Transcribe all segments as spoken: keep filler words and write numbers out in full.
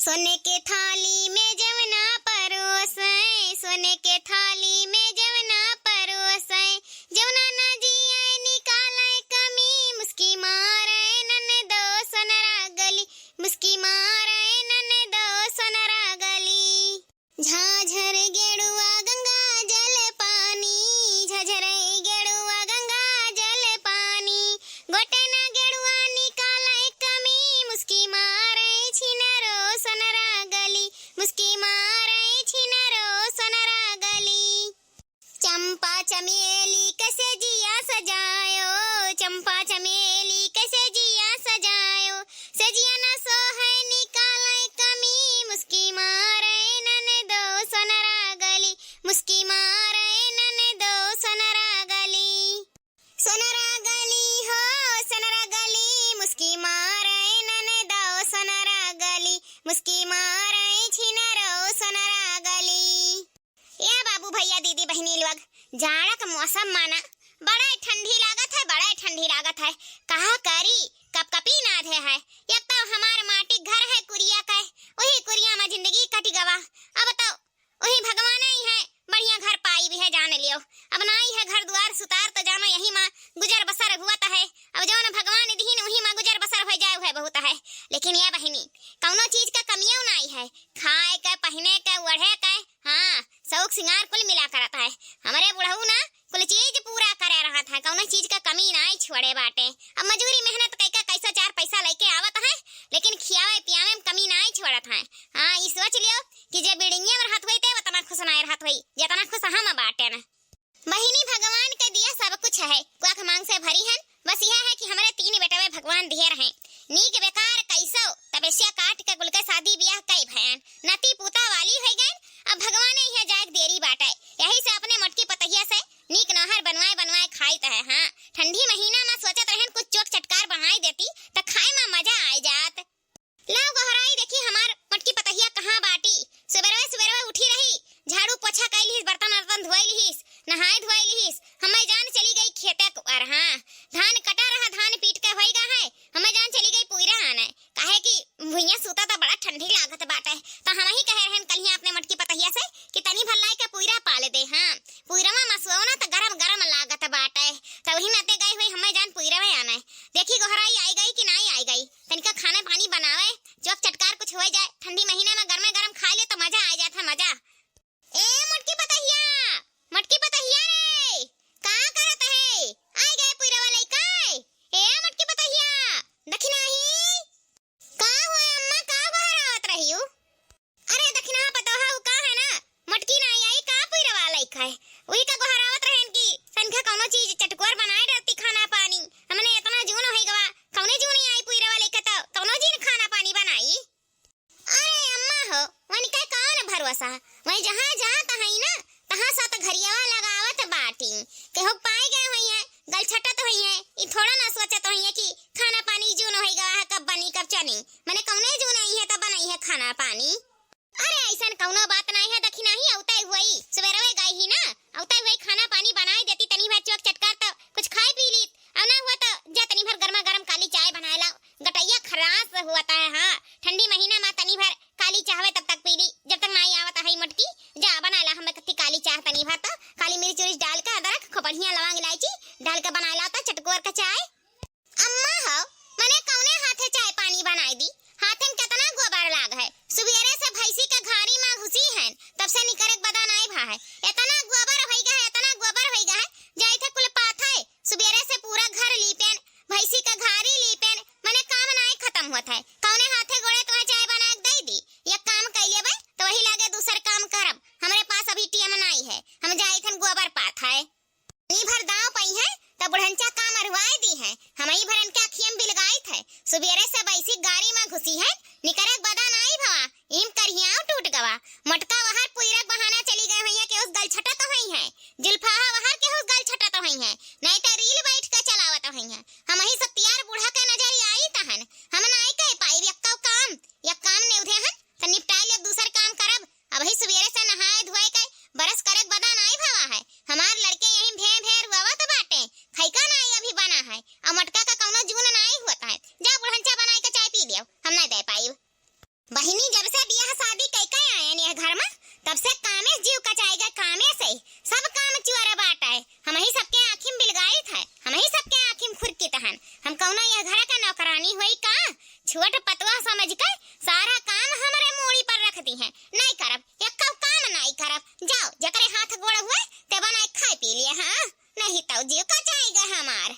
सोने के थाली में जवना परोसै, सोने के थाली में जवना परोसै, जवना ना जियै निकालै कमी, मुस्की मारै ननदो सोनरा गली, मुस्की मारै ननदो सोनरा गली। झाझर गेड़ुआ गंगा जल पानी, झाझर गेड़ुआ गंगा जल पानी, गोटे ना गेड़ुआ निकालै कमी, मुस्की मारै छिनरो सोनरा गली, मुस्की मारै छिनरो सोनरा गली। चंपा चमेली के सेजिया सजायो, चंपा चमेली के सेजिया सजायो, सेजिया ना सोहै निकालै कमी, मुस्की मारै ननदो सोनरा गली, मुस्की मारै ननदो सोनरा गली। सोनरा गली हो, सोनरा गली, मुस्की मारै ननदो सोनरा गली, मुस्की मारै छिनरो सोनरा गली। या बाबू भैया दीदी बहिनी लोग, जाड़ा का मौसम माना, बड़ा ठंडी लागत है, बड़ा ठंडी लागत है। कहा करी, कपकपी नाधे है। एक तो हमार माटी घर है कुरिया का, वही कुरिया में जिंदगी कट गवा। अब तो वही भगवान ही है, बढ़िया घर पाई भी है, जान लियो। अब नाई है घर दुआर सुतार, तो जानो यही माँ गुजर बसर हुआ है। अब जौन भगवान दीन वही माँ गुजर बसर हो जाए, है बहुत है। लेकिन या बहिनी, कौनो चीज का कमियो नाई है, खाए के, पहिने के, ओढ़े के, हाँ, शौक सिंगार कुल मिला करत है। हमरे बुढ़ऊ ना कुल चीज पूरा करे रहत है, कौनो चीज का कमी नाई छोड़े बाटे। अब मजूरी मेहनत कई का कैसा चार पैसा लेके आवत है, लेकिन खियावे पियावे में कमी नाई छोड़त है। हाँ, ई सोच लियो कि जे बिल्डिंगे में रहत होई ते उतना खुश नाई रहत होई, जितना खुश हम बाटे ना। बहिनी, भगवान के दिया सब कुछ है, कुआख मांग से भरी हन, बस यह है कि हमरे तीन बेटवे भगवान दिए रहे। नीक बेकार कैसो तपस्या काट के कुल के शादी बियाह कई भयन, नती पूता वाली होइ गयन। अब भगवान यह जाए देरी बाटे, यही से अपने मोटकी पतहिया से नीक नौहर बनवाए बनवाए खाइत है। हाँ, ठंडी महीना में सोचत रहन कुछ चोक चटकार बनाई देती त खाए में मजा आए जात। लाओ गोहराई, देखी हमार मोटकी पतहिया कहाँ बाटी। सुबेरवे सुबेरवे उठी रही, झाड़ू पोछा कई लिहिस, बर्तन अर्तन धोई लिहिस, नहाए धोई लिहिस। हम्मै जान चली गई खेते कुआर। हाँ, धान कटा रहा, धान पीट के होई गा है, हम्मै जान चली गई पुइरा आने, काहे कि भुइयां सूता त बड़ा ठंडी लागत बाटे। त हमही कहे रहन कलिया अपने मोटकी पतहिया से कि तनी भर लाई के पुइरा पाले दे। हाँ, पुइरवा मसुआ ना त गरम गरम लागत बाटे, त वही नाते गई हुई हम्मै जान पुइरवे आने। देखी गोहराई आई गई कि नाई आई गई। तनिका खाना पानी बनावे, चोक चटकार कुछ होइ जाए, ठंडी महीना में गरमे गरम खाए ले त मजा आ जात है, मजा। ए मोटकी पतहिया, मोटकी पतहिया रे, का करत है? आई गए पुइरवा लइका। ए मोटकी पतहिया, देखी नाही। का हुआ अम्मा, का गोहरावत रही हो? अरे दखिनहा पतोहा, उ का है ना, मोटकी नाई आई का पुइरवा लइका है, उही का गोहरावत रहन कि तनिका कौनो चीज चटकोर बनाए रहती खाना पानी। हमने इतना जून होइ गवा, कौने जून आई पुइरवा लइका त कौनो जीन खाना पानी बनाई। अरे अम्मा हो, वनिका कौन भरोसा, वही जहाँ जात हई ना, तहाँ सत घरियावा लगावत बाटी। केहू पाए गए होइहैं, गलछटत होइहैं, ई थोड़ा ना सोचत होइहैं कि खाना पानी जून होइ गवा है, कब बनी, कब चनी। मने कौने जून आई है, तब बनई है खाना पानी। अरे, अइसन कौनो बात नाई है, दखिनही अउतै हुई, सुबेरवे गई ही ना, अउतै हुई खाना पानी बनाई देती, तनी भर चोक चटकार त कुछ खाए पी लीत, अउ ना हुआ त जा तनी भर गरमा गरम काली चाय बनाए ला, गटैया खरास हुआ है। हाँ, ठंडी महीना मा तनी भर काली चाहवे तब तक पी ली, जब तक नाई आवत है मोटकी। जा बनाए ला हमें कत्ती काली चाह तनी भर, त काली मिर्च उर्च डाल के, अदरक, खूब बढ़िया लौंग इलायची डाल के बनाए ला त चटकोर का चाय। अम्मा हो, मने कौने हाथे चाय पानी बनाई दी? हाथे में केतना गोबर लाग है। सुबेरे से भैंसी के घारी मा घुसी हैं, तब से निकरे के बदा नाई भा है। एतना गोबर होई गा है, एतना गोबर होई गा है, जाई थे कुल पाथे। सुबेरे से पूरा घर लीपेन, भैंसी के घारी लीपेन, मने काम नाई खतम होत है। कौने हाथे गोड़े तोहे चाय बना के दई दी? बहिनी, जब से बियाह शादी कइ के आयन यह घर मा, तब से कामे से जीव कचाइ गए, कामे से। सब काम चुअर बाटइ। हमही सबके आँखी मा बिलगाइत है, हमही सबके आँखी मा खुरकित हन। हम कउनो यह घर के नौकरानी होई का? छोट पतोह समझ के सारा काम हमरे मूड़ी पर रख दिहें। नाहीं करब, एक्कउ काम नाहीं करब। जाओ, जेकरे हाथ गोड़ हुए, ते बनाइ खाइ पी लिए, हाँ? नाहीं तउ जीव कचाइ गए हमार।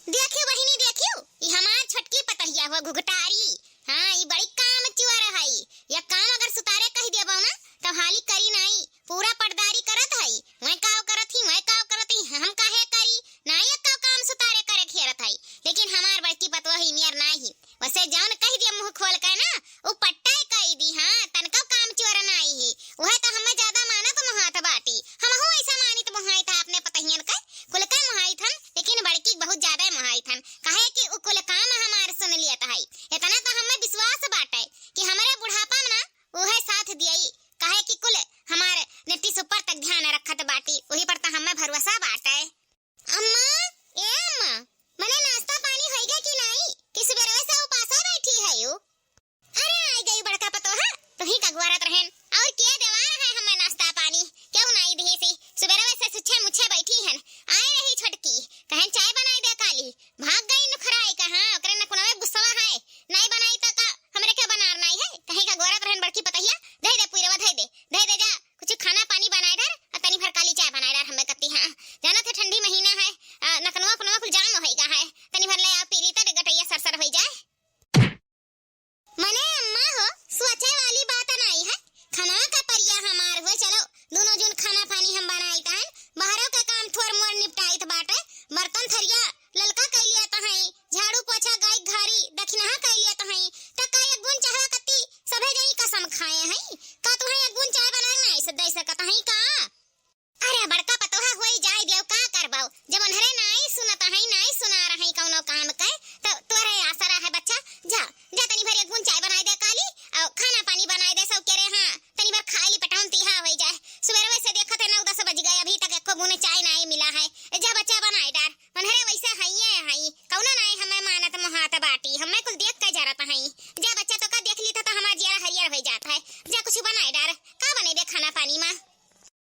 देखियो बहिनी, देखियो, ई हमार छोटकी पतोहिया हो घुघटारी। हाँ, ई बड़ी काम चुअर हई। या काम अगर सुतारे कहि देबउ ना, तउ हाली करी नाहीं। पूरा पटदारी करत हई। वै काव करत ही, वै काव करत ही, हम काहे करी? नाहीं, एक्कउ काम सुतारे करे घेरत हई। लेकिन हमार बड़की पतोह ई नियर नाहीं ही। वैसे जउन कहि दिया मुँह खोल के ना, उ पट्टा कइ दी, हाँ, तनकउ काम चुअर नाहीं ही। उहे तउ हम्मे ज्यादा मानत मोहात बाटी। हमहू अइसा मानित मोहाइत है अपने पतोहियन के। कुल के मोहाइत हन, लेकिन बड़की बहुत ज्यादा मोहाइत हन, काहे कि उ कुल काम हमार सुन लियत हई। एतना तउ हम्मे विश्वास बाटइ कि हमरे बुढ़ापा मा ना उहे साथ दियई, काहे कि कुल हमार नेटी सुपर तक ध्यान रखत बाटी, उही पर तउ हम्मे भरोसा बाटइ। अम्मा, ए अम्मा, मने नाश्ता पानी होइगा कि नाहीं? कि सुबेरवे से उपासा बैठी हयू? अरे, आइ गई बड़का पतोहा, तुही का गोहरत रहेन। अउर के देवार है हम्मे नाश्ता पानी? केहू नाहीं दिहे सी। सुबेरवे से सुच्छे मुच्छे बैठी हन। आइ रही छोटकी, कहेन चाय बनाइ दे काली। भाग गई नुखराइ का, हाँ, ओकरे नकुनवे गुस्सवा है। नाहीं बनाई त का, हमरे के बनार नाहीं है? कहीं का गोहरत रहेन बड़की पतोहिया, धइ दे पुइरवा, धइ दे, धइ दे जा। कुछ खाना पानी बनाइ डार, अउर तनी भर काली चाय बनाइ डार हम्मे कत्ती, हाँ। जानत है ठंडी महीना है, अ, नकुनवा उकुनवा कुल जाम होइगा है। तनी भर ले आ पी ली त गटइया सरसर होइ जाए। मने अम्मा हो, सोचे वाली बात नाहीं है। खनवा का परिया हमार हुए, चलो, दुनो जून खाना पानी हम बनाइत हन, बाहरो के काम थोर मोर निपटाइत बाटइ, बर्तन थरिया ललका कइ लियत हई, झाड़ू पोछा गाय घारी दखिनहा कइ लियत हई, त का एक बून चाहवा कत्ती सभे जनी कसम खाए हई? का तुहैं एक बून चाय बनाइ नाहीं से दइ सकत हई का? अरे बड़का पतोहा, होई जाए दियो, का करबो? जब उन्हरे नाहीं सुनत हई, नाहीं सुनार हई कउनो काम के, त तोरे आसरा है बच्चा। जा, जा तनी भर एक बून चाय बनाइ दे काली, अउर खाना पानी बनाइ दे सब के रे, हाँ, तनी भर खाइ ली पटौन तीहा होइ जाए। सुबेरवे से देखत है नौ दस बज गए, अभी तक एक्को बून चाय नाहीं मिला है। जा बच्चा बनाइ डार, उन्हरे वइसे हइये हई, कउनो नाहीं हम्मे मानत मोहात बाटी, हम्मे कुल देख के जरत हई। जा बच्चा, तोका देख ली त हमार जियरा हरियर होइ जात है। जा कुछ बनाइ डार, का बनइबे खाना पानी मा?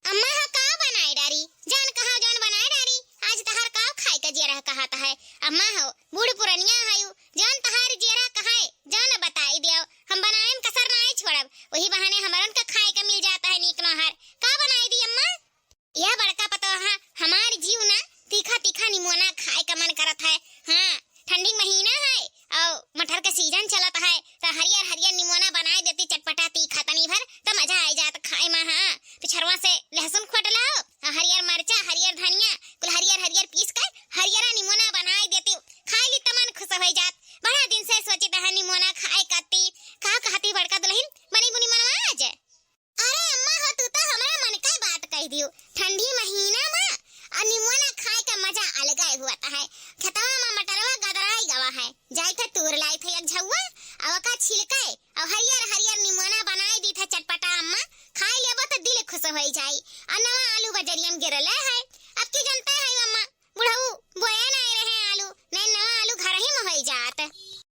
अम्मा हो, का बनाइ डारी? जान कहा जउन बनाइ डारी। आज तहार काव खाइ का जियरा कहत है। अम्मा हो, बूढ़ पुरनिया हयू, जउन तहार जियरा कहइ, जउन बताइ दियो। हम बनाएन कसर नाहीं छोड़ब, वही बहाने हमरन का खाइ का मिल जात है नीक नोहर। का बनाइ दी अम्मा? या बड़का पतोहा, हमार जीव ना तीखा तीखा निमोना खाइ का मन करत है। हाँ, ठंडी महीना है अउर मटर के सीजन चलत है, त हरियर हरियर निमोना बनाइ देती चटपटा तीखा तनी भर, त मजा आइ जात खाइ मा। हाँ, पिछरवा से लहसुन खोट लाओ, अउर हरियर मरचा, हरियर धनिया, कुल हरियर हरियर पीस के हरियरा निमोना बनाइ देती, खाइ ली त मन खुश होइ जात। बड़ा दिन से सोचित है निमोना खाइ कत्ती। का कहती बड़का दुलहिन, बनी बुनी मनवा आज? अरे अम्मा हो, तू त हमरा मन का बात कहि दियो। ठंडी महीना मा अउर निमोना खाइ का मजा अलगे हुअत है। खेतवा मा मटरवा गदराइ गवा है, जाइत है तूर लाइत है एक झउआ, अउर ओका छिलके, अउर हरियर हरियर निमोना बनाइ दीत है चटपटा अम्मा, खाइ लेबो त दिल खुश होइ जाई। अउर नवा आलू बजरिया मा गिरले है, अब की जनते है अम्मा, बुढ़ऊ बोए नाहीं रहे आलू, नाहीं नवा आलू घरही मा होइ जात।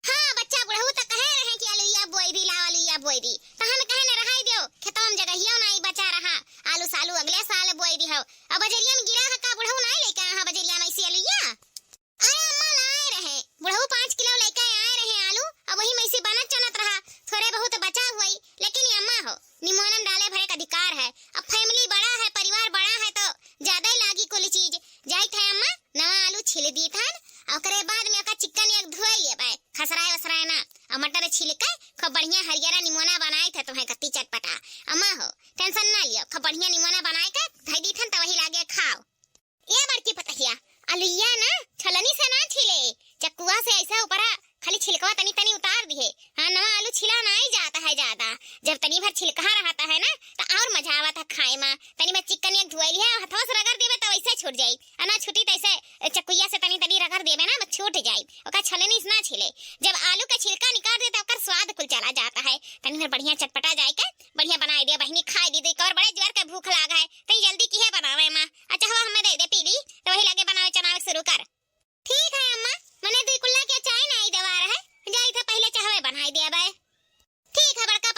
हाँ बच्चा, बुढ़ऊ त कहे रहे कि अलुइया बोइ दी, लाव अलुइया बोइ दी, त हम कहे न रहइ दियो, खेतवा मा जगहियो नाहीं बचा रहा, आलू सालू अगले साल बोइ दिहो। अब बजरिया मा गिरा है का, बुढ़ऊ नाहीं लइके आए हैं बजरिया मा अइसी अलुइया? अरे अम्मा लाए रहे, बुढ़ऊ पाँच किलो लइके आए रहे आलू, अब वही मा अइसी बनत चलत रहा, थोरे बहुत बचा हुई, लेकिन ये अम्मा हो, निमोनन डाले भरे का अधिकार है। अब family बड़ा है, परिवार बड़ा है, त ज्यादा ही लागी कुल चीज। जाइत है अम्मा, नवा आलू छील दीत हन, अउर ओकरे बाद मा ओका चिक्कन एक धोइ लेबै, खसराए वसराए ना। अउर मटर छील के खूब बढ़िया हरियरा निमोना बनाइत है तुहैं कत्ती चटपटा। अम्मा हो, tension ना लियो, खूब बढ़िया निमोना बनाइ के धइ दीत हन, त वही लागे खाओ। ए बड़की पतहिया, अलुइया ना छलनी से ना छीले, चक्कुआ से अइसे ऊपरा खाली छिलकवा तनी तनी उतार दिहे। हाँ, नवा आलू छिला नाहीं जात है ज्यादा। जब तनी भर छिलकहा रहत है ना, त अउर मजा आवत है खाए मा। तनी भर चिक्कन एक धुआई लिहे, हथवा से रगड़ देबे त वइसे छूट जाई। अ ना छूटी त अइसे चक्कुइया से तनी तनी रगड़ देबे ना, बस छूट जाई। ओका छलनी से ना छिले। जब आलू का छिलका निकाल दे त ओकर स्वाद कुल चला जात है। तनी भर बढ़िया चटपटा जाए के बढ़िया बनाइ दे बहिनी, खाइ दी, दी कउर बड़े जोर के भूख लाग है। तनी जल्दी किहे बनावे मा। अ चहवा हम्मे दइ दे पी ली, त वही लागे बनावे चनावे शुरू कर। ठीक है अम्मा, मने दुइ कुल्ला के चाय नाहीं देवार है, जाइत है पहिले चहवे बनाइ देबै। ठीक है बड़का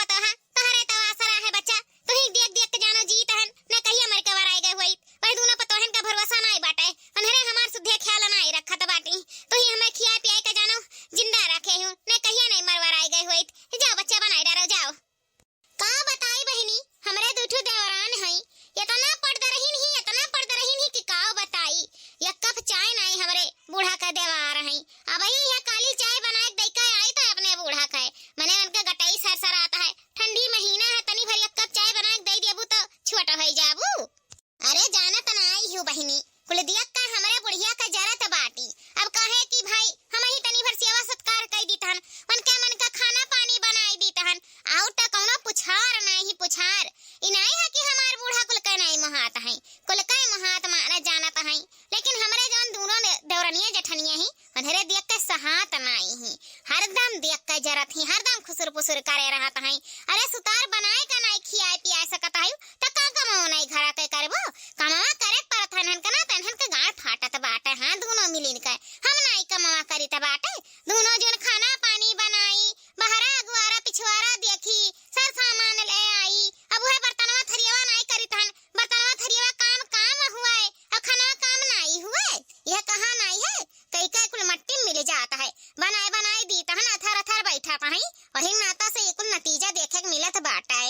सुतार बनाए का नाई खियाए पियाए सकत हई, त का कमाओ नाई घरा के करबो? कमावा करे परत हन हन के ना, तन हन के गाड़ फाटत बाटे, हाँ, दूनो मिलिन के। हम नाई कमावा करित बाटे, दूनो जन खाना पानी बनाई, बहरा अगुआरा पिछुआरा देखी, सर सामान ले आई। अब उहे बर्तनवा थरियवा नाई करित हन, बर्तनवा थरियवा काम काम हुए, अब खाना काम नाई हुए, यह कहाँ नाई है? कई कई कुल मट्टी मिल जात है, बनाए बनाए दीत हन, अथर अथर बैठत हई, वही नाता से ये कुल नतीजा देखे के मिलत बाटे।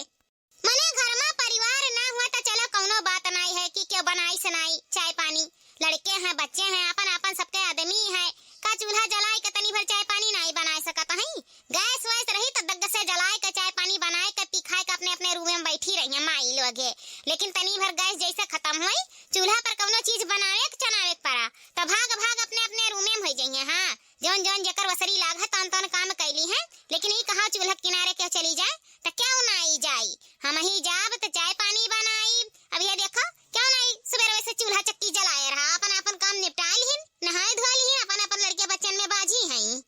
मने घर मा परिवार ना हुआ त चलो कौनो बात नाई है कि केहू बनाइस नाई चाय पानी, लड़के हैं, बच्चे हैं, आपन आपन सबके आदमी है, का चूल्हा जलाए के तनी भर चाय पानी नाई बनाए सकत हई? गैस वैस रही त दग्ग से जलाए के चाय पानी बनाए के पी खाए के अपने अपने रूम में बैठी रही है माई लोगे, लेकिन तनी भर गैस जैसे खत्म होई, चूल्हा पर कौनो चीज बनावे के चनावे के पड़ा, त भाग भाग अपने अपने रूम में हो जाइए। हाँ, जौन जौन जेकर वसरी लाग है, तौन तौन काम कैली है, लेकिन ई कहा चूल्हा किनारे के चली जाए, त क्यों ना आई जाई? हम ही जाब त चाय पानी बनाई। अब ये देखो, क्यों ना आई सुबेरे से चूल्हा चक्की जलाए रहा, अपन अपन काम निपटा लिहिन, नहाए धोए लिहिन, अपन अपन लड़के बच्चन में बाझी हई।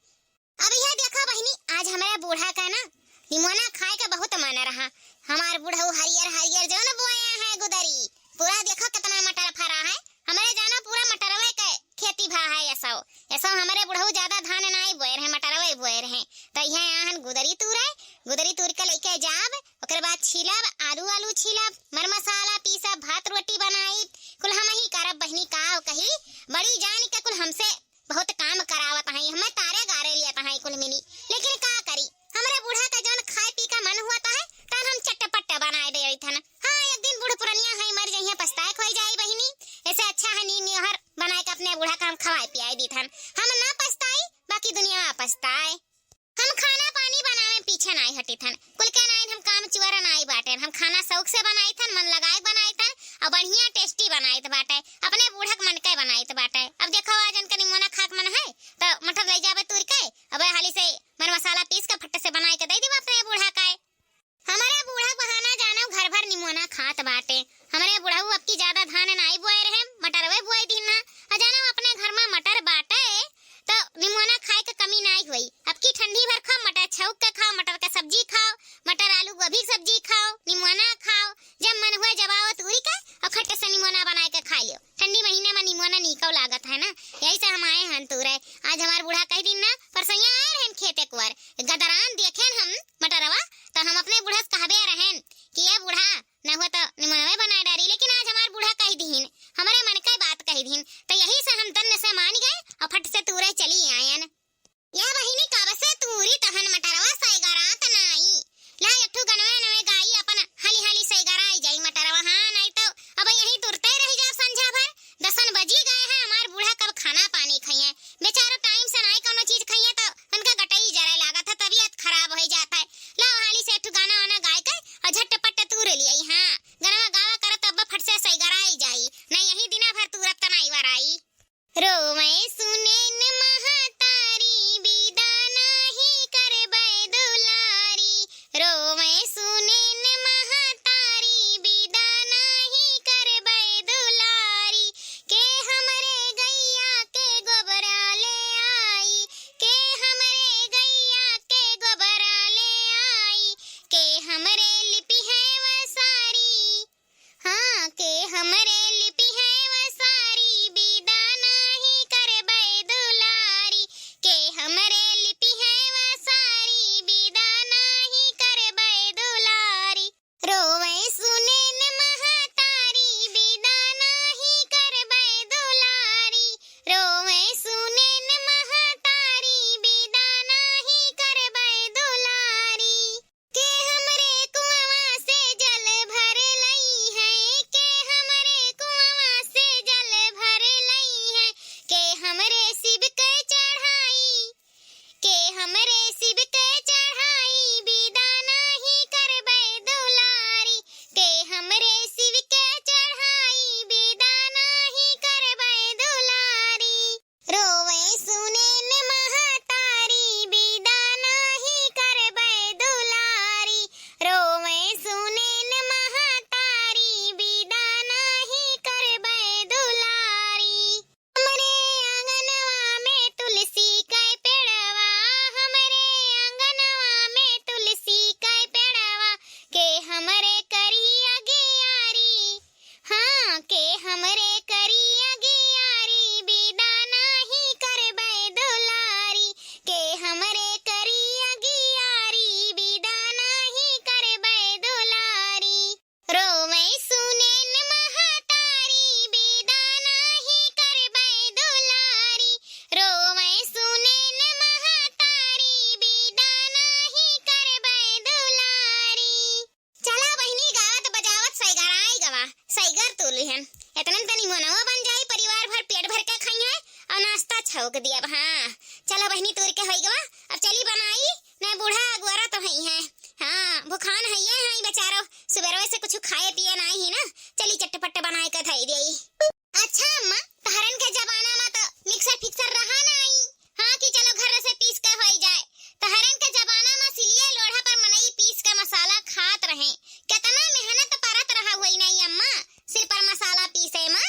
अब ये देखो बहिनी, आज हमारे बूढ़ा का ना निमोना खाए का बहुत मन रहा। हमार बूढ़ऊ हरियर हरियर जौन बोए हैं गुदरी, पूरा देखो कितना मटर फरा है। हमरे जानो पूरा मटरवे के खेती भा है। यसो, यसो हमरे बुढ़ऊ ज्यादा धान नाई बोए रहे, मटरवे बोए रहे। त इहे आहन गुदरी तूरे, गुदरी तूर के लेके जाब, ओकर बाद छीलब, आलू आलू छीलब, मर मसाला पीसब, भात रोटी बनाई, कुल हम ही करब बहिनी। का कही, बड़ी जान के कुल हमसे बहुत काम करावत हैं, हमें तारे गारे लियत हैं कुल मिली, लेकिन का करी, हमरे बूढ़ा का जौन खाए पी का मन हुआ त है, तन हम चटपट बनाए देइत हन। हाँ, एक दिन बूढ़ पुरनिया है, मर जइहे, पछताए खोई जाई बहिनी। ऐसे अच्छा है नी निहर बनाए के अपने बूढ़ा का हम खवाए पियाए दीत हन। हम ना पछताई, बाकी दुनिया पछताए। हम खाना पानी बनावे पीछे नाई हटित हन। कुल के नाई हम काम चुअर नाई बाटेन। हम खाना शौक से बनाइत हन, मन लगाए बनाइत हन, और बढ़िया tasty बनाइत बाटे। अपने बूढ़ा के मन के बनाइत बाटे। अब देखो, आज इनका निमोना खाक मन है, त मटर ले जाबे तूर के, अब हाली से मर मसाला पीस के फट से बनाए के दे देबे अपने बूढ़ा का। हमरे बूढ़ा बहाना जानो घर भर निमोना खात बाटे। हमरे बुढ़ऊ अब की ज्यादा धान नाई बोए रहे, मटरवे बोए दिन ना। आ जानो अपने घर मा मटर बाटे, त निमोना खाए के कमी नाई होई। अब की ठंडी भर खाओ, मटर छौंक के खाओ, मटर के सब्जी खाओ, मटर आलू गोभी के सब्जी खाओ, निमोना खाओ, जब मन हुआ जब आओ तूरी के और खट्टे से निमोना बनाए के खा लियो। ठंडी महीना मा निमोना नीको लागत है ना, यही से हम आए हन तूरे। आज हमार बूढ़ा कह दिन ना, परसैया आए रहन खेते कुआर, गदरान देखेन हम मटरवा, त हम अपने बूढ़ा से कहबे रहेन कि ये बूढ़ा, ना हुआ त निमोनवे बनाए डारी, लेकिन आज हमार बूढ़ा कह दीन, हमरे मन के बात कह दीन, त यही से हम दन्न से मान गए और फट से तूरे चली आयन। या बहिनी, कब से तूरी तहन मटरवा सैगरात नाई। ला एक ठो गनवे नवे गाई अपन हाली हाली सैगराई जाई मटरवा, हाँ, नाई तो अब यहीं तुरते रह जाओ संझा भर। दसन बजी गए हैं, हमार बूढ़ा कब खाना पानी खइए। बेचारो time से नाई कौनो चीज खइए तो उनका गटई जरे लागत है, तबीयत खराब हो जात है। ला हाली से एक ठो गाना वाना गाय के और झटपट तूर लियाई, हाँ, गनवा गावा करत अब फट से सैगराई जाई, ना यही दिना भर तूरत त नाई वराई। रोवे सुनेन महतारी, बिदा नाही करबै दुलारी। रोवे सुनेन महतारी, बिदा नाही करबै दुलारी। के हमरे गैया के गोबरा ले आई, के हमरे गैया के गोबरा ले आई, के हमरे लिपि है वसारी। हाँ, के हमरे लिपि है वसारी, बिदा नाही करबै दुलारी। के हमरे लिपि है वसारी, बिदा नाही करबै दुलारी। रोवे सुनेन महतारी, बिदा नाही करबै दुलारी। रोवे सुनेन महतारी, बिदा नाही करबै दुलारी। के हमरे कुआवा से जल भर लई है, के हमरे दिया अब, हाँ। चलो बहिनी, तूर के होई गवा, अब चली बनाई, ना बूढ़ा अगुआरा तो हई है। हाँ, भुखान हइये हई बेचारो, सुबेरवे से कुछ खाए पिए नाई ही ना। चली चटपट बनाए के धई देई। अच्छा अम्मा, तहरन के जमाना में तो मिक्सर फिक्सर रहा नाई। हाँ, कि चलो घर से पीस के होई जाए। तहरन के जमाना में सिलिए लोढ़ा पर मनई पीस के मसाला खात रहे। केतना मेहनत परत रहा होई नाई अम्मा, सिल पर मसाला पीसे में।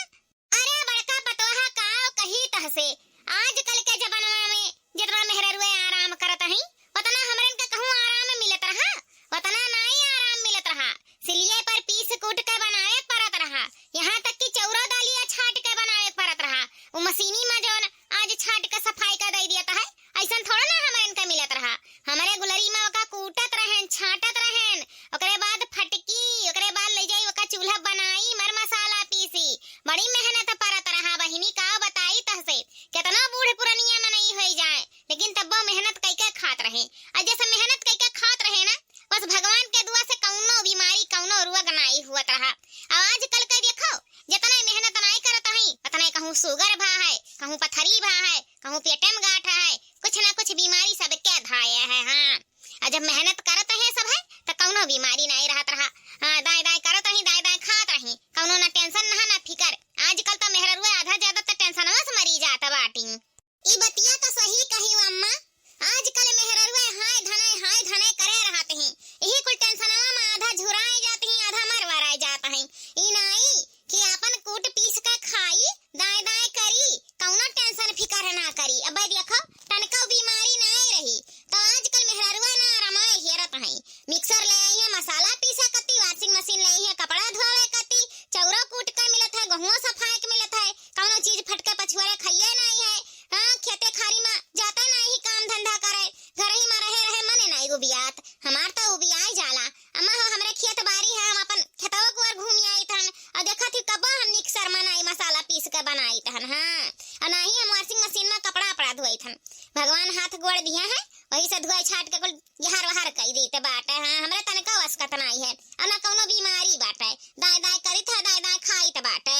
अरे बड़का पतोहा, काव कही तहसे, आजकल के जमाना में जितना मेहररुए आराम करत हई, उतना हमरन के कहूँ आराम मिलत रहा? उतना नाई आराम मिलत रहा। सिलिए पर पीस कूट के बनावे परत रहा, यहाँ तक कि चौरो दालिया छाट के बनावे परत रहा। उ मशीनी में जौन आज छाट के सफाई का दई दियत है, अइसन थोड़ा ना हमरन के मिलत रहा। हमरे गुलरी में ओका कूटत रहेन, छाटत रहेन, ओकरे बाद फटकी, ओकरे बाद ले जाई ओका चूल्हा बनाई, मर मसाला पीसी। बड़ी मेहनत परत रहा बहिनी, का बताई तहसे। केतना बूढ़ पुरनिया मनई होई जाए, लेकिन तब्बो मेहनत कइके खात रहे। अउर जैसे मेहनत कइके खात रहे ना, बस भगवान के दुआ से कउनो बीमारी, कउनो रोग नाई हुअत रहा। अउर आजकल के देखो, जितने मेहनत नाई करत हई, उतने कहूँ sugar भा है, कहूँ पथरी भा है, कहूँ पेटे में गांठ है, कुछ ना कुछ बीमारी सबके धाये है। हाँ, अउर जब मेहनत करत है सब है, त कउनो बीमारी नाई रहत रहा। हाँ, दाएं दाएं करत रही, दाएं दाएं खात रही, कउनो ना tension, ना, ना फिकर। आजकल त मेहररुआ आधा ज्यादा त tensionवा से मरी जात बाटी। ई बतिया त सही कही अम्मा, आजकल मेहररुआ हाय धने, हाय धने करे रहत ही, यही कुल tensionवा में आधा झुराए जात ही, आधा मर वराए जात ही। ई नाई कि आपन कूट पीस के खाई, दाएं दाएं करी, कउनो tension फिकर ना करी। अबे देखो, तनको बीमारी नाई रही, त आजकल मेहररुआ ना रमाए हेरत हई। Mixer ले आई है, मसाला पीसे कती, washing machine ले आई है, कपड़ा धोवे कती, चौरो कूट के मिलत है, गहुआ सफाए के मिलत है, कउनो चीज फटके पछुआरे खाइए नाई है। हाँ, खेते खारी में जाते नाई ही काम धंधा करे, घर ही में रहे रहे मने नाई उबियात। हमार त उबियाए जाला। अम्मा हो, हमरे खेत बारी है, हम अपन खेतवा के ओर घूम आइत हन। अउर देखत ही कबो हम mixer में नाई मसाला पीस के बनाइत हन, हाँ। अउर ना ही हम washing machine में कपड़ा अपड़ा धोइत हन। भगवान हाथ गोड़ दिहे हैं, वही से धोए छाट के कुल यहर वहर कई देत बाटे, हाँ। हमरे तनको असकत नाई है, अउर ना कउनो बीमारी बाटे। दाएं दाएं करित है, दाएं दाएं खाइत बाटे।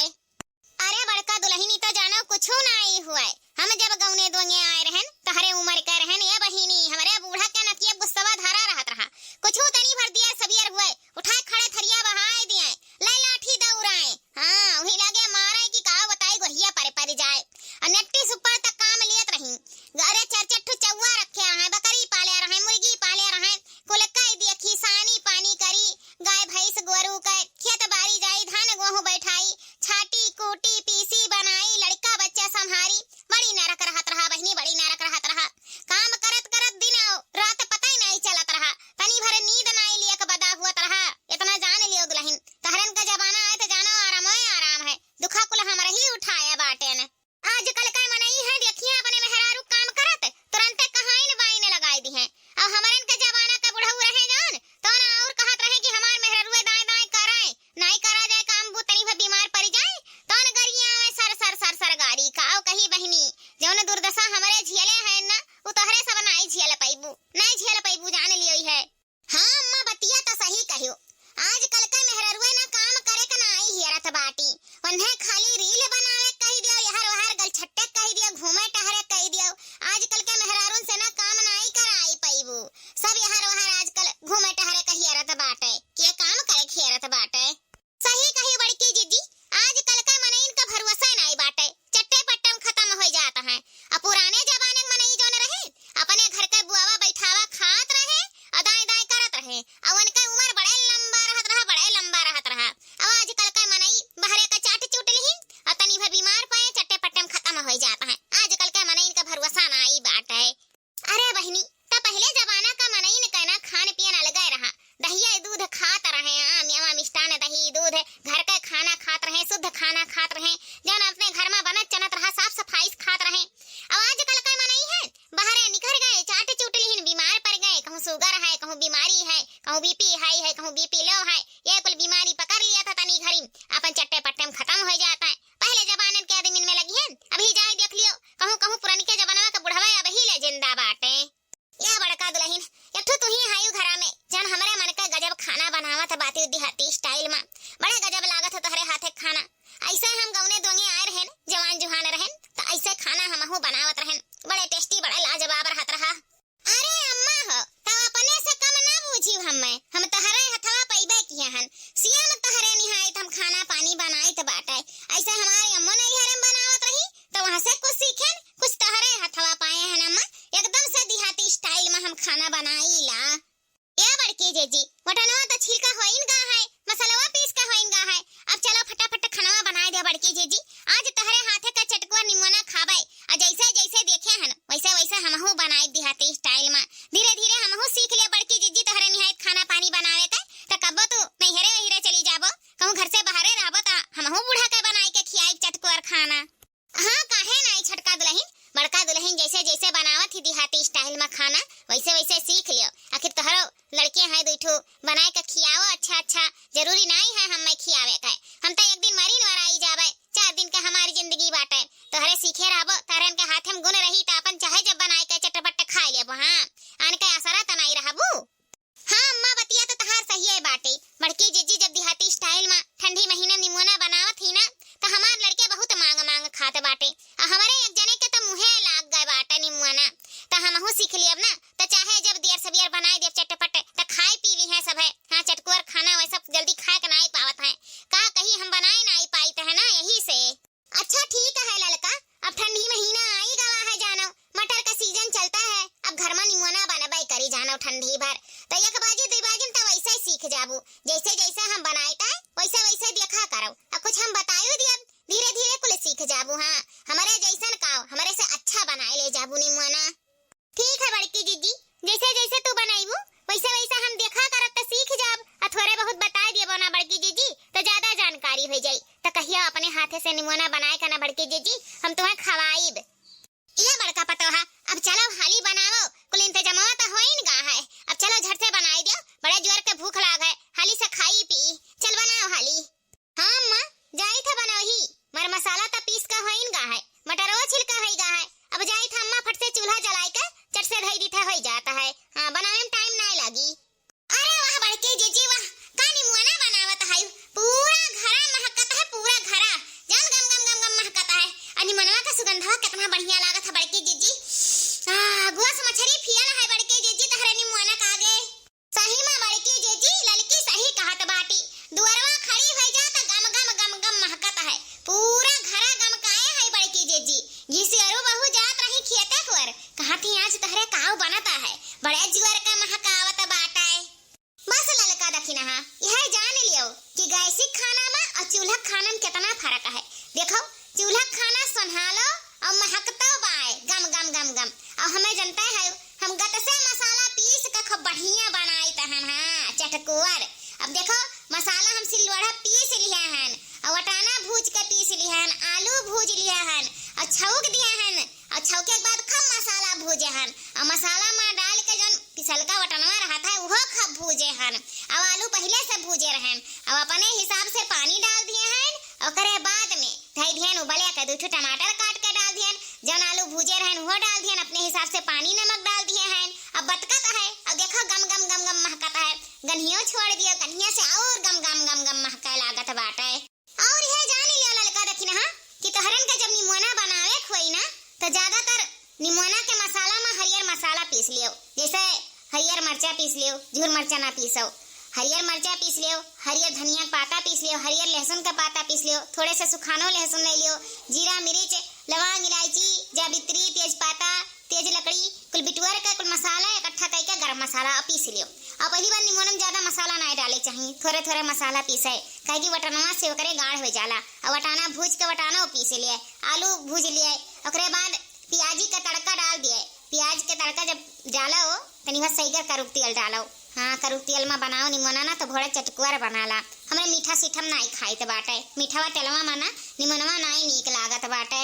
अरे बड़का दुलहिनी, त जानो कुछू नाई हुए। हम जब गौने दोंगे आए रहन, तहरे उमर के रहन, ए बहिनी, हमरे बूढ़ा के नकिया गुस्सवा धरा रहत रहा। कुछू तनी भर दिया सबियर हुए, उठाए खड़े थरिया बहाए दिए, ले लाठी दौड़ाए। हाँ, वही लागे मारे कि का बताई, गोहिया परे परि जाए। अउर नेट्टी सुपर तक काम लियत रही। अरे चार चार ठो चौवा रखे रहे, बकरी पाले रहे, मुर्गी पाले रहे, कुल कई दिए खिसानी पानी करी। गाय भैंस गोरू के खेत बारी जाई, धान गोहूँ बैठाई, छाटी कूटी पीसी बनाई, लड़का बच्चा संभारी। बड़ी नरक रहत रहा बहिनी, बड़ी नरक रहत रहा। काम करत करत दिन अउ रात पता ही नाई चलत रहा। तनी भर नींद नाई लियक बदा हुअत रहा। इतना जान लियो दुलहिन, तहरन का जमाना आए त जानो आराम है, आराम है। दुखा कुल हमरे ही उठाए बाटेन। आजकल के मनई है, देखिए अपने मेहरारू काम करत, तुरंते कहाइन बाइन लगाई दिहे। अब हमरन के जमाना के बुढ़ऊ रहे जौन, तौन अउर कहत रहे कि हमार मेहरारुए दाएं बाएं करे, नाई करा जाए काम बूत, तनी भर बीमार परि जाए, तौन गरियावे सर सर सर सर गारी। काव कही बहिनी, जौन दुर्दशा हमरे झेले हैं ना, उ तोहरे सब नाई झेल पइबू, नाई झेल पइबू, जान लियो है। हाँ अम्मा, बतिया त सही कहियो। आजकल के मेहररुए ना काम करे के नाई हियरत बाटी। उन्हें खाली reel बनावे कहि दियो, यहर वहर गलछट्टे कहि दियो, घूमे टहरे कहि दियो। आजकल के मेहरारून से ना काम नाई कराई पइबू। सब यहर वहर आजकल घूमे टहरे के हियरत बाटे। के काम करे के हियरत बाटे? सही कही बड़की जीजी, आजकल का मनइन का भरोसा नाई बाटे, चट्टे पट्टे में खतम होइ जात हैं। अब पुराने जमाने के मनई जौन रहे, अपने घर के बुआवा बैठावा खात रहे, अउर दाएं दाएं करत रहे, अउर उनका उमर बड़े लंबा रहत रहा, बड़े लंबा रहत रहा। अब आजकल का मनई बहरे का चाट चूट लिही, अउर तनी भर बीमार पए, चट्टे पट्टे में खतम होइ जात हैं। आजकल का मनइन का भरोसा नाई बाटे। अरे बहिनी, त पहिले जमाना का मनइन के ना खान पियन अलगे रहा। दहिया दूध खात रहे, आम, मेवा, मिष्टान, दही, दूध, घर के खाना खात रहे, शुद्ध खाना खात रहे, जौन अपने घर में बनत चनत रहा, साफ सफाई से खात रहे। अब आजकल का मनई है, बाहरे निकर गए, चाट चूट लिहिन, बीमार पड़ गए, कहूँ sugar है, कहूँ बीमारी है, कहूँ BP high है, कहूँ BP low है, ये कुल बीमारी पकड़ लिया था तनी घरी, अपन चट्टे पट्टे में खतम होइ जात है। पहिले जमानन के आदमी में लगी है, अभी जाए देख लियो, कहूँ, कहूँ पुरनके जमानवा के बुढ़वा अबही ले जिंदा बाटे। या बड़का दुलहिन, एक ठो तुही हायु घरा में, जौन हमरे मन के गजब खाना बनावत बाटी देहाती style में। बड़े गजब लागत है तोहरे हाथे खाना। अइसे हम गौने दोंगे आए रहेन, जवान जुहान रहेन, त अइसे खाना हमहू बनावत रहेन। हन। सियान तहरे निहायत हम खाना पानी बनाइत बाटे। ऐसे हमारे अम्मो नैहरे में बनावत रही, तो वहाँ से कुछ सीखेन, कुछ तहरे हथवा पाए हन अम्मा। एकदम से देहाती style में हम खाना बनाईला। ए बड़की जीजी, वटनवा त छिलका होइन गा है, मसलवा पीस के होइन गा है। अब चलो फटाफट खानवा बनाए दे बड़की जीजी। आज तहरे हाथे का चटकुआ निमोना खाबे। आ जैसे जैसे देखे हन, वैसे वैसे हमहू बनाए देहाती style में। धीरे धीरे हमहू सीख ले बड़की जीजी तहरे निहायत खाना पानी बनावे के। त कब्बो तू नैहरे वहिरे चली जाबो, कहूँ घर से बाहरे रहबो त हमहू बूढ़ा के बनाए के खियाई चटकुअर खाना। हाँ, काहे नाई छोटका दुलहिन, बड़का दुलहिन जैसे जैसे बनावत ही देहाती style में खाना, वैसे वैसे सीख लियो। आखिर तोहरो लड़के हैं दुई ठो, बनाए के खियाओ अच्छा अच्छा। जरूरी नाई है हमें खियावे के, हम तो एक दिन मरीन वराई जाबे, चार दिन के हमारी जिंदगी बाटे। तोहरे सीखे रहबो, तोहरन के हाथे में गुण रही त अपन चाहे जब बनाए के चटपट खाए लेबो। हाँ, आन के असरा त नाई रहबू। हाँ अम्मा, बतिया तो तहार सही है बाटे। बड़की जीजी जब देहाती style में ठंडी महीना निमोना बनावत ही ना, त हमार लड़के बहुत मांग मांग खात बाटे। आ हमरे एक जने के त मुँहे लाग गए बाटे निमोना, त हमहू सीख लियब ना। त चाहे जब दियर सबियर बनाए देब चटपट, त खाए पी ली है सब है। हाँ, चटकुअर खाना वैसा जल्दी खाए के नाई पावत है, का कही हम बनाए नाई पाइत है ना, यही से। अच्छा ठीक है ललका, अब ठंडी महीना आई गवा है जानो, मटर का season चलता है, अब घर में निमोना बनबे करी जानो ठंडी भर, तो एक बाजी दुई बाजी में तो वैसे ही सीख जाबू। जैसे जैसे हम बनाए का वैसे वैसे देखा करो, अब कुछ हम बतायु दियब, धीरे धीरे कुल सीख जाबू। हाँ, हमरे जैसन काव, हमरे से अच्छा बनाए ले जाबू निमोना। ठीक है बड़की जीजी, जैसे जैसे तू बनाईबू वैसे वैसे हम देखा करब त सीख जाब। आ थोड़े बहुत बताए दियबो ना बड़की जीजी त ज्यादा जानकारी हो जाई। त कहिया अपने हाथे से निमोना बनाए का ना बड़की जीजी, हम तुम्हें खवाईब। ये बड़का पतोहा, अब चलो हाली बनाओ, कुल इंतजामवा त होइन गा है, अब चलो झट से बनाई दियो, बड़े जोर के भूख लाग है, हाली से खाई पी, चल बनाओ हाली। हाँ अम्मा, जाई था बनवही, मर मसाला त पीस का होइन गा है, मटरवा छिलका होई गा है। अब जाई था अम्मा, फट से चूल्हा जलाई के चट से धई दी था, होई जाता है। हाँ, बनावे में time नाय लागी। अरे वाह बड़की जीजी वाह, का निमुआना बनावत है, पूरा घरा महकत है, पूरा घरा। जान गम गम गम गम महकत है। आ निमुआना का सुगंधवा कितना बढ़िया लागत है बड़की जीजी। आ, गुआ से मछरी फियल है बड़की जीजी, तहरे निमुआना का आगे। सही मा बड़की जीजी, ललकी सही कहत बाटी। दुअरवा खड़ी होइ जा त गम गम गम गम महकत है। पूरा घरा गमकाए है बड़की जीजी। घिसियरू बहू जात रही खेते खोर, कहत ही आज तहरे काव बनत है, बड़े जुअर का महकावत बाटे। बस ललका दखिनहा, यह जान लियो कि गैसिक खाना मा और चूल्हा खाना मा कितना फरक है। देखो, चूल्हा खाना सोन्हालो और महकतो बाय, गम, गम, गम, गम। और हमें जनता है, हम गत से मसाला पीस के खूब बढ़िया बनाइत हन, हाँ, चटकुअर। अब देखो, मसाला हम सिलवड़ा पीस लिया हन, और वटाना भूज के पीस लिया हन, आलू भूज लिया हन, और छौंक दिया हन, और छौंके के बाद खूब मसाला भूजे हन, और मसाला मा डाल के जौन पिसलका वटनवा रहत है, उहो खूब भूजे हन, और आलू पहिले से भूजे रहन, और अपने हिसाब से पानी डाल दिए हन, ओकरे बाद में धई दिहन उबले के दू ठो टमाटर काट के डाल दिहन, जौन आलू भूजे रहन उहो डाल दिहन, अपने हिसाब से पानी नमक डाल दिए हन। अब बतकत है, अब देखो गम गम गम गम महकत है, गन्हियो छोड़ दियो, गन्हिया से और गम गम गम गम महके लागत बाटे। और यह जान लियो ललका दखिनहा कि तोहरन के जब निमोना बनावे के होई ना, तो ज्यादातर निमोना के मसाला मा हरियर मसाला पीस लियो, जैसे हरियर मरचा पीस लियो, झूर मरचा ना पीसो, हरियर मरचा पीस लियो, हरियर धनिया के पाता पीस लियो, हरियर लहसुन का पाता पीस लियो, थोड़े से सुखानो लहसुन ले लियो, जीरा, मिर्च, लवंग, इलायची, जावित्री, तेज पाता, तेज लकड़ी, कुल बिटुअर के कुल मसाला इकट्ठा कइके गरम मसाला पीस लियो। और पहली बार निमोना में ज्यादा मसाला ना डाले चाहिए, थोड़े थोड़े मसाला पीसे, काहे कि वटनवा से ओकरे गाढ़ हो जाला। और वटाना भूज के वटाना पीस लिए, आलू भूज लिए, ओकरे बाद प्याजी का तड़का डाल दिए। प्याज के तड़का जब डालो, तनी भर सही कर करुक तेल डालो। हाँ, करुक तेल मा बनाओ निमोना ना, तो भोड़ा चटकुअर बनाला। हमरे मीठा सीठम नाई खाइत बाटे, मीठवा तेलवा मा ना, निमोनवा नाई नीक लागत बाटे।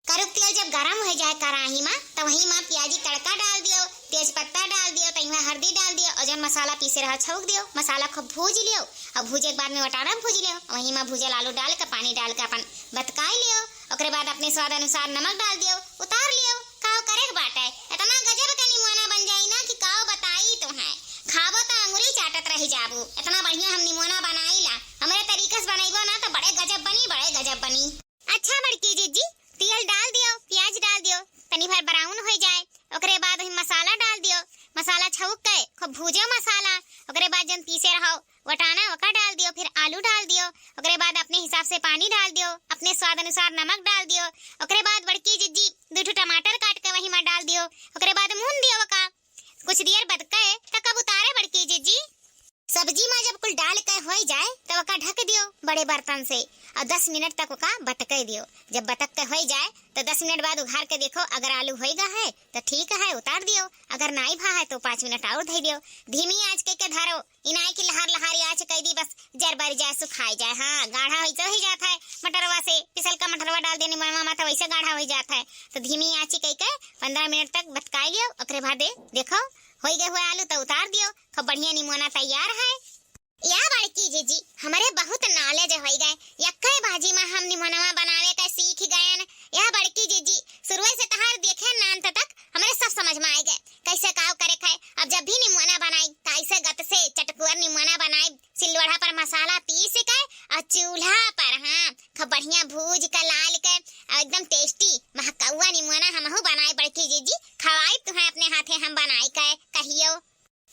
करुक तेल जब गरम हो जाए कराही मा, तो वही मा प्याजी तड़का डाल दियो, तेज पत्ता डाल दियो, तनी भर हरदी डाल दियो, और जौन मसाला पीसे रहा छौंक दियो। मसाला खूब भूज लियो, और भूजे के बाद में वटाना भूज लियो, वही मा भूजल आलू डाल के, पानी डाल के अपन बतकाई लियो। ओकरे बाद अपने स्वाद अनुसार नमक डाल दियो, उतार लियो। काव करे के बाटे, इतना गजब के निमोना बन जाई ना कि काव बताई तोहें। खाबो त अंगुरी चाटत रह जाबू, इतना बढ़िया हम निमोना बनाई ला। हमरे तरीका से बनइबो ना तो बड़े गजब बनी, बड़े गजब बनी। अच्छा बड़की जीजी, तेल डाल दियो, प्याज डाल दियो, तनी भर brown हो जाए, ओकरे बाद वही मसाला डाल दियो, मसाला छौंक के खूब भूजो मसाला, ओकरे बाद जौन पीसे रहो वटाना ओका डाल दियो। फिर आलू डाल दियो, ओकरे बाद अपने हिसाब से पानी डाल दियो, अपने स्वाद अनुसार नमक डाल दियो। ओकरे बाद बड़की जिज्जी दू ठो टमाटर काट के वही मा डाल दियो, ओकरे बाद मून दियो ओका। कुछ देर बतके तक अब उतारे बड़की जिज्जी। सब्जी मा जब कुल डाल के होई जाए, तब ओका ढक दियो बड़े बर्तन से और दस मिनट तक ओका बतके दियो। जब बतक के होई जाए, तो दस मिनट बाद उघार के देखो, अगर आलू होई गा है, तो ठीक है, उतार दियो, अगर नाई भा है, तो पाँच मिनट और धई दियो। धीमी आँच के, के धरो, ई नाई कि लहार लहार आँच कई दी, बस जर बर जाए, सुखाई जाए। हाँ, गाढ़ा वैसे ही जात है, मटरवा से, पिसल का मटरवा डाल देनी मनवा मा, तो वैसे गाढ़ा हो जात है। तो धीमी आँची कई के पन्द्रह मिनट तक बतकाई लियो, ओकरे बाद देखो, होई गए हुए आलू तो उतार दियो, खूब बढ़िया निमोना तैयार है। या बड़की जिज्जी, हमरे बहुत knowledge होई गए, यक्के भाजी मा हम निमोनवा बनावे के सीख गयन। या बड़की जिज्जी, शुरुए से तहार देखे ना अंत तक हमरे सब समझ मा आई गए, कैसे काव करे खाए। अब जब भी निमोना बनाई, तो ऐसे गत से चटकुअर निमोना बनाई, सिलवढ़ा पर मसाला पीस के और चूल्हा पर, हाँ, खूब बढ़िया भूज के लाल के और एकदम tasty महकौआ निमोना हमहू बनाए बड़की जिज्जी, खवाई तुहें अपने हाथे हम बनाई के कहियो।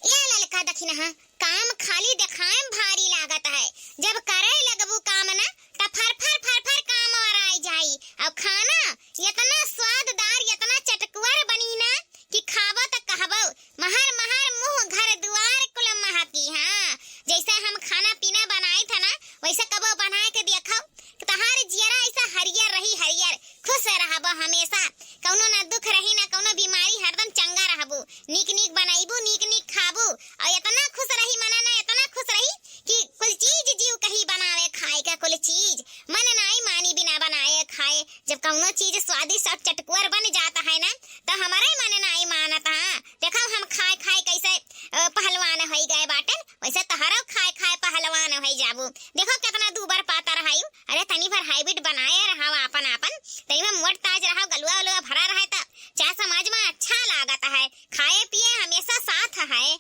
या ललका दखिनहा, काम खाली देखाए में भारी लागत है, जब करे लगबू काम ना, त फर फर फर फर काम और आई जाई। और खाना इतना स्वाददार, इतना चटकुअर बनी ना कि खाबो त कहबो, महर महर मुँह घर दुआर कुल महकी। हाँ, जैसे हम खाना पीना बनाई था ना, वैसे कबो बनाए के देखो, तहार जियरा ऐसा हरियर रही, हरियर, खुश रहबो हमेशा, कौनो ना दुख रही, ना कौनो बीमारी, हरदम चंगा रहबू। नीक नीक बनैबू, नीक नीक खाबू, और इतना खुश रही मना ना, इतना खुश रही कि कुल चीज जीव कही बनावे खाए का, कुल चीज मन नाई मानी बिना बनाए खाए। जब कौनो चीज स्वादिष्ट और चटकुअर बन जाता है ना, तो हमारा ही मन नाई मानत। हाँ, देखो हम खाए खाए कैसे, अ, पहलवान होई गए बाटन, वैसे तहरो खाए खाए पहलवान होई जाबू। देखो कितना दूबर पातर है। अरे तनी भर habit बनाए रहा आपन आपन, तनी में मोट ताज रहा, गलुआ उलुआ भरा रहे त चाहे समाज में अच्छा लागत है, खाए पिए हमेशा साथ है।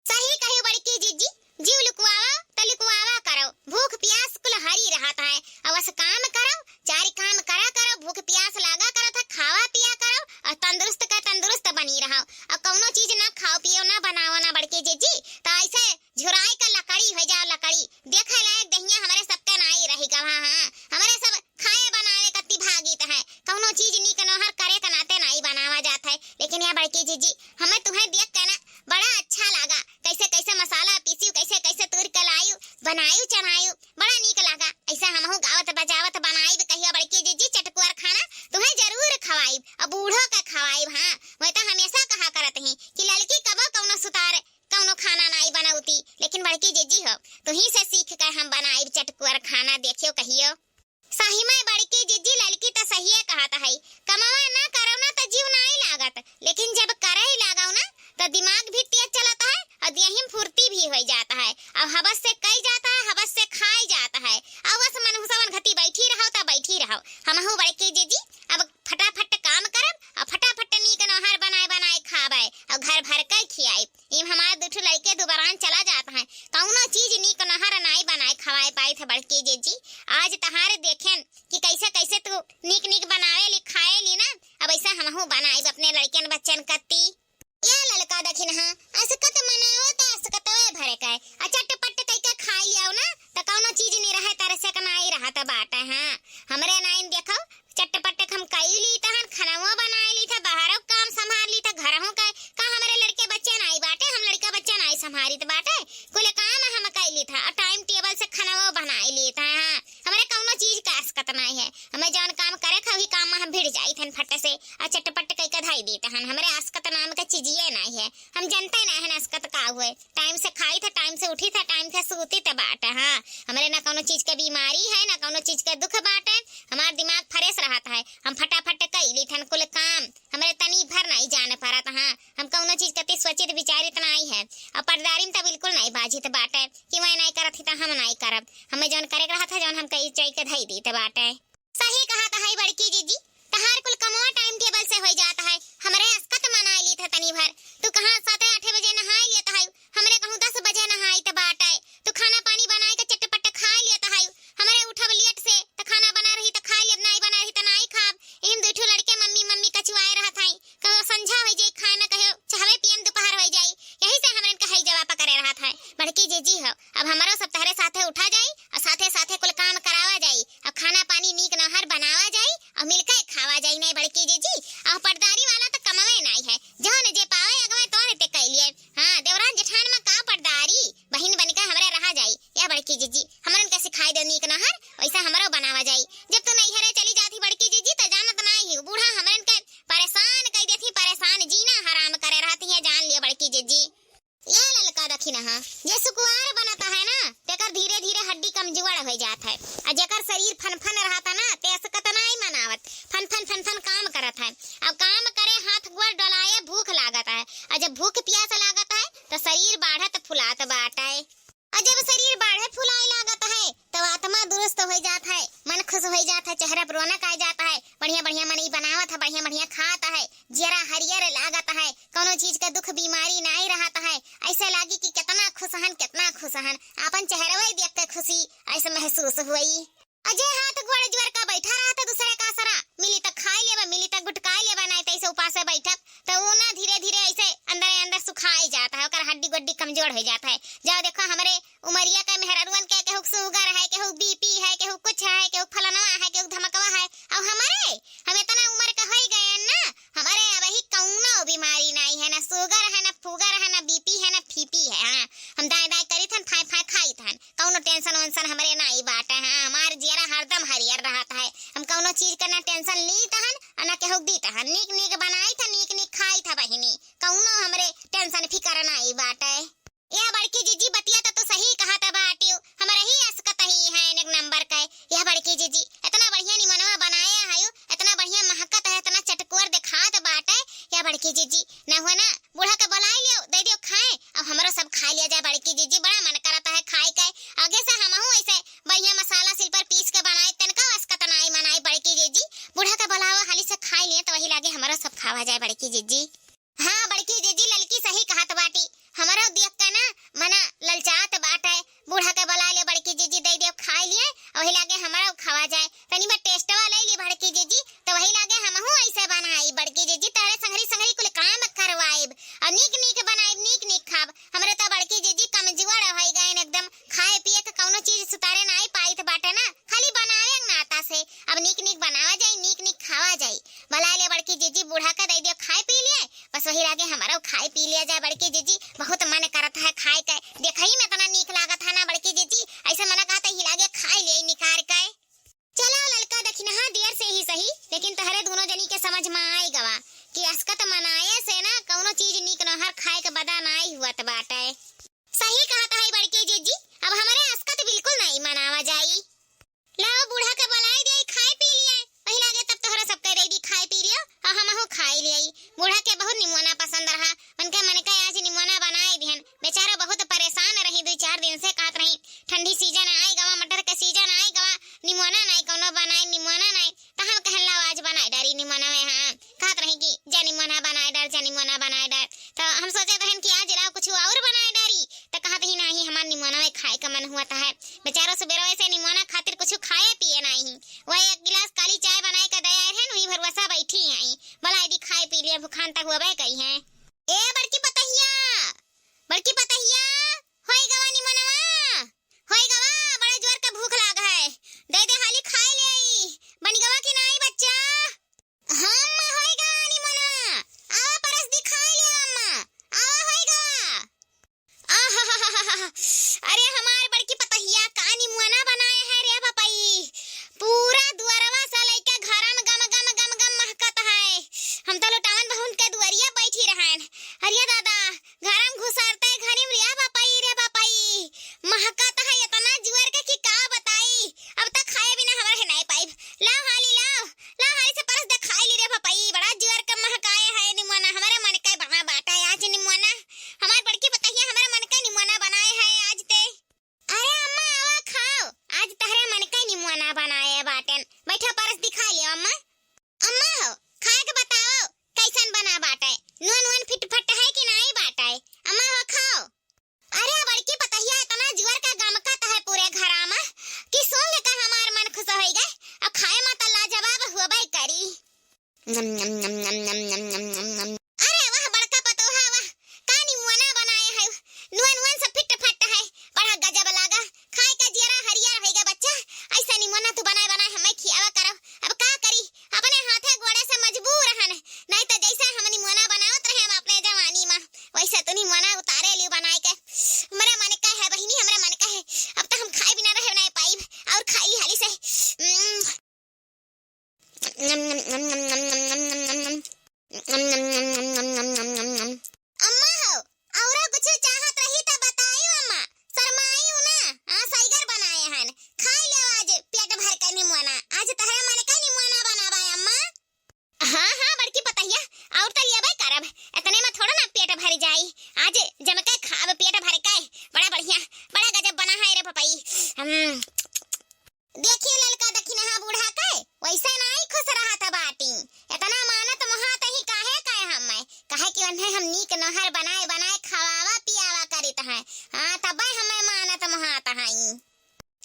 सही कही बड़की जिज्जी, जीव लुकवावा त लुकवावा करो, भूख प्यास कुल हरी रहत है। अवस काम करो, चारि काम करा करो, भूख प्यास लागा करत है, खावा पिया करो और तंदुरुस्त का तंदुरुस्त बनी रहो। और कौनो चीज ना खाओ पियो, ना बनाओ ना बड़की जिज्जी, तो ऐसे झुराई का लकड़ी हो जाओ, लकड़ी देखे लायक दहिया हमरे सबके नाई रही गवा। हाँ, हमरे सब खाए बनावे कत्ती भागित है, कौनो चीज नीक नोहर करे के नाते नाई बनावा जात है। लेकिन या बड़की जिज्जी, हमें तुम्हें देख के ना बड़ा अच्छा लागा, कैसे कैसे मसाला पीसियो, कैसे कैसे तूर के लाइयो, बनाइयो चढ़ाइयो, बड़ा नीक लागा। ऐसे हमहू गावत बजावत बनाइब कहियो बड़की जिज्जी चटकुअर खाना, तुम्हें जरूर खवाइब और बूढ़ो के खवाइब। हाँ, वह तो हमेशा कहा करत ही कि लड़की कबो कौनो सुतार कौनो खाना नाई बनौती, लेकिन बड़की जिज्जी हो, तुही से सीख के हम बनाइब चटकुअर खाना, देखियो कहियो। सही में बड़की जिज्जी ललकी त सहिए कहत है, कमवा ना करौ ना त जीव नाई लागत, लेकिन जब करे लागौ ना त दिमाग भी तेज चलत है और देही में फुर्ती भी हो जात है, और हवस से कई जात है, हवस से खाई जात है, और बस मनहुसवन घती बैठी रहो त बैठी रहो। हमहू बड़की जिज्जी अब फटाफट काम करब और फटाफट नीक नोहर बनाए बनाए खाबे और घर भर के खियाइब। इम हमार दू ठो लइके दुबरान चला जात हैं, कौनो चीज नीक नोहर नाई बनाए खवाए पाइत है बड़की जिज्जी। आज तहार देखेन कि कैसे कैसे तू नीक नीक बनावे ली, खाए ली ना, अब ऐसा हमहू बनाइब अपने लइकन बच्चन कत्ती। या ललका दखिनहा, असकत मनाओ त असकतवे भरे के, आ चटपट कइके खाई लियाओ ना, त कौनो चीज नी रहे, तरसे के नाई रहत बाटे। हाँ, हमरे नाइन देखो, चटपट के हम कई ली तहन, खानाओ बनाए ली था, बाहरो काम संभाल ली था, घरहू का, का हमरे लड़के बच्चे नाई बाटे, हम लड़का बच्चा नाई संभालित बाटे, कुल काम हम कई ली था, और time table से खानाओ बनाए ली था। हाँ, हमरे कौनो चीज का असकत नाई है, हमें जौन काम करे खा, वही काम में हम भिड़ जाई थन फट से, और चटपट कइके धई दी तहन, हमरे असकत नाम के चीजिए नाई है, हम जनते नाई है असकत का हुए। Time से खाई था, time से उठी था, time से सूती था बाटे। हाँ, हमरे ना कौनो चीज के बीमारी है, ना कौनो चीज के दुख बाटे, हमार दिमाग fresh रहत है, हम फटाफट कई ली थन कुल काम, हमरे तनी भर नाई जाने परत। हाँ, हम कौनो चीज कती सोचित विचारित नाई है, और पटदारी में तो बिल्कुल नाई बाजित बाटे कि वह नाई करत ही तो हम नाई करब, हमें जौन करे के रहत है, जौन हम कई चई के धई दीत बाटे। सही कहत है बड़की जिज्जी, तहार कुल कमवा time table से होई जात है, हमरे असकत मनाई ली था तनी भर, तू कहाँ साते आठे बजे नहाई लेत है, हमरे कहूँ दस बजे नहाई त बाटे, तू खाना पानी बनाए के चटपट खाए लेत है, हमरे उठब late से त खाना बना रही त खाए लेब, नाई बना रही त नाई खाब। इम दू ठो लड़के मम्मी मम्मी कचुआए रहत हैं, कहो संझा होई जाई, खाए ना कहो चाहवे पियन दोपहर होई जाई, यही से हमरन के हई जवाब करे रहत है। बड़की जिज्जी हो, अब हमरो सब तहरे साथे उठा जाई, बड़की जिज्जी, हमरन के सिखाई दे नीक नहर, वैसा हमरो बनावा जाई। जब तू नैहरे चली जाती बड़की जिज्जी, त जानत नाई ही, बूढ़ा हमरन के परेशान कई देती, परेशान, जीना हराम करे रहती है, जान लियो बड़की जिज्जी। ए ललका दखिनहा, जे सुकुवार बनत है ना, तेकर धीरे धीरे हड्डी कमजोर होइ जात है, आ जेकर शरीर फनफन रहत है ना, ते असकत नाई मनावत, फनफन फनफन काम करत है। अब काम करे, हाथ गोड़ डोलाए, भूख लागत है, आ जब भूख पियास लागत है, त शरीर बाढ़त फुलात बाटे। आ जब शरीर बाढ़े फुलाए लागत है, तब आत्मा दुरुस्त होइ जात है, मन खुश होइ जात है, चेहरा पर रौनक आ जात है, बढ़िया बढ़िया मनई बनावत है, बढ़िया बढ़िया खात है, जियरा हरियर लागत है, कौनो चीज के दुख बीमारी नाई रहत है। ऐसे लागी कि कितना खुश हन, कितना खुश हन, आपन चेहरवे देख के खुशी ऐसे महसूस हुई। अजे हाथ गोड़ जोर के बैठा रहत दूसरे का सरा, मिली त खाई लेबे, मिली त गुटकाई लेबे, नाई त ऐसे उपासे बैठब, त ऊ ना धीरे धीरे ऐसे अंदर अंदर सुखाई जात है, ओकर हड्डी गोड्डी कमजोर होइ जात है। जाओ देखो हमरे उमरिया के मेहरारुअन के केहू के sugar है, केहू के BP है, केहू के कुछ है, केहू के फलनवा है, केहू के धमकवा है। अब हमरे, हम इतना उम्र के होइ गए ना, हमरे अबही कौनो बीमारी नाई है, ना sugar है, ना fugar है, ना BP है, ना फीपी है। हाँ, हम दाएं दाएं करीत हन, फाय फाय खाइत हन, कौनो tension वंशन हमरे नाई बाटे। हाँ, हमार जियरा हरदम हरियर रहत है, हम कौनो चीज के ना tension लीत हन और ना केहू के दीत हन। नीक नीक बनाइत ह, नीक नीक खाइत ह बहिनी, कौनो हमरे tension फिकर नाई बाटे। या बड़की जिज्जी, बतिया त तू सही कहत बाटिउ, हमरे ही असकत ही है एक number के। या बड़की जिज्जी, इतना बढ़िया निमनवा बनाया है, इतना बढ़िया महकत है, इतना चटकोर देखात बाटे। या बड़की जिज्जी, न हुआ ना, बूढ़ा के बुलाई लियो, दे दियो खाए, अब हमरो सब खाई लिया जाए बड़की जिज्जी, बड़ा मन करत है खाए के। आगे से हमहू ऐसे बढ़िया मसाला सिल पर पीस के बनाए, तनका असकत नाई मनाई बड़की जिज्जी। बूढ़ा के बुलावा, हाली से खाई लिए, त वही लागे हमरो सब खावा जाए बड़की जिज्जी। हाँ, बड़की जिज्जी, ललकी सही कहत बाटी। हमरो देख के ना मना ललचात बाटे। बूढ़ा के बुला ले बड़की जिज्जी, दे दे खाए लिए, वही लागे हमरो खावा जाए। तनी बा tasteवा ले ली बड़की जिज्जी, त वही लागे हमहू ऐसे बनाई बड़की जिज्जी, तहरे संगरी संगरी कुल काम करवाइब। और नीक नीक बनाइब, नीक नीक खाब। हमरे त बड़की जिज्जी कमजोर होइ गए एकदम, खाए पिए के कौनो चीज सुतारे नाई पाइत बाटे ना, खाली बनावे के नाता से। अब नीक नीक बनावा जाई, नीक नीक खावा जाई। बुला ले बड़की जिज्जी, बूढ़ा के दे दियो खाए पी लिए, बस वही लागे हमरो खाए पी लिया जाए बड़की जिज्जी, बहुत मन करत है खाए के। देखई में इतना नीक लागत है ना बड़की जिज्जी, ऐसे मन कहत ही लागे खाए लिए निकार के। चला ललका दखिनहा, देर से ही सही, लेकिन तहरे दोनों जनी के समझ में आए गवा कि असकत मनाए से ना कौनो चीज नीक नहर खाए के बदा नाई हुअत बाटे। सही कहत है बड़की जिज्जी, अब हमरे असकत बिल्कुल नाई मनावा जाई। लाओ बूढ़ा के बुलाई दे, खाए पी लिए, वही लागे तब तोहरा सबके दे दी खाए पी लियो, और हमहू खाए लिए। बूढ़ा के बहुत निमोना पसंद रहा, उनके मन के आज निमोना बनाए दिहन। बेचारा बहुत परेशान रही, दुई चार दिन से कहत रही, ठंडी season आए गवा, मटर के season आए गवा, निमोना नाई कौनो बनाए, निमोना नाई। त हम कहन लाओ आज बनाए डारी निमोना में, हाँ, कहत रही कि जा निमोना बनाए डार, जा निमोना बनाए डार। त हम सोचत रहन कि आज लाओ कुछ और बनाए डारी, त कहत ही नाही, हमार निमोना में खाए का मन हुआ था है। बेचारो सुबेरवे से निमोना खातिर कुछ खाए पिए नाही। वह एक गिलास काली चाय बनाए के दे आए रहन, वही भरवसा बैठी हैं। बुलाई दी खाए पी लिए, भुखान तक हुआ कही हैं। ए बड़की पतहिया, बड़की पतहिया, होई गवा निमोनवा, होई गवा, बड़ा जोर का भूख लाग है, दे दे हाली खाए ले आई, बनी गवा कि नाई बच्चा? हाँ अम्मा, होई गवा निमोनवा, आवा परस दी खाए ले अम्मा, आवा होई गवा। आहाहाहा, अरे हमार बड़की पतहिया का निमोना बनाए है रे बपई, पूरा दुअरवा से लइके घरम गम गम गम गम महकत है। हम तो लुटावन बहुन के दुअरिया बैठी रहन, अरे दादा, घरम घुसरते घनी में रे बपई, रे बपई, महकत है, इतना जुअर के कि का बताई। अब तक खाए बिना हमरा है नहीं पाइब। लाओ हाली लाओ, लाओ हाली से परस दे खाए ली रे बपई, बड़ा जुअर के महकाए है निमोना, हमरे मन के बना बाटा आज निमोना। हमार बड़की पतहिया हमरे मन के निमोना बनाए है आज ते। अरे अम्मा आवा खाओ, आज तहरे मन के निमोना बनाए बाटन। बैठो परस दिखा लियो अम्मा। अम्मा हो, खाए के बताओ, कैसन बना बाटे? नून वून फिट फट है कि नाई बाटे? अम्मा हो, खाओ। अरे बड़की पतहिया, इतना जुअर का गमकत है पूरे घरा में कि सूंघ के हमार मन खुश होई गए। अब खाए में तो लाजवाब हुअबे करी। नम, नम, नम। अरे वाह बड़का पतोहा वाह, का निमोना बनाए है, नून वून सब फिट फट है, बड़ा गजब लागा। खाए का जियरा हरियर होई गए बच्चा, ऐसा निमोना तू बनाए बनाए हमें खियावा करो। अब का करी, अपने हाथे गोड़े से मजबूर हन, नहीं तो जैसे हम निमोना बनावत रहे हम अपने जवानी में, वैसे तू निमोना उतारे लियो बनाए के। हमरे मन का है बहिनी, हमरे मन का है, अब तो हम खाए हम्म, देखियो ललका दखिनहा बूढ़ा के, वैसे नाई खुश रहत बाटी। इतना मानत मोहात ही काहे कहे हम मैं? काहे कि उन्हें हम नीक नोहर बनाए बनाए खवावा पियावा करित हैं। हाँ, तबे हमें मानत मोहात हई।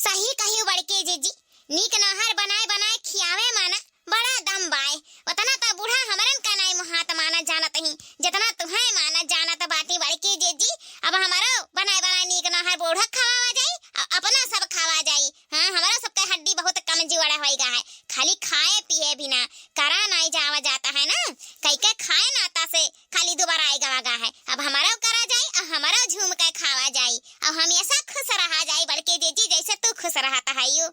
सही कहियो बड़के जीजी, नीक नोहर बनाए बनाए खियावे माना बड़ा दम बाए। उतना त बूढ़ा हमरन का नाई मोहात मानत जानत ही, जितना तुहें मानत जानत बाटी बड़के जीजी। अब हमरो बनाए बनाए नीक नोहर बूढ़ा खवावा जाई, अ-, अपना सब खावा जाई। हाँ, हमरो सबके हड्डी बहुत कमजोर होई गा है, खाली खाए पिए बिना करा नाई जावा जाता है ना, कई के खाए नाता से खाली दुबारा आई गवा गा है। अब हमरो करा जाई, अ हमरो झूम के खावा जाई, अ हमेशा खुश रहा जाई बड़के जीजी, जैसे तू खुश रहत है यू।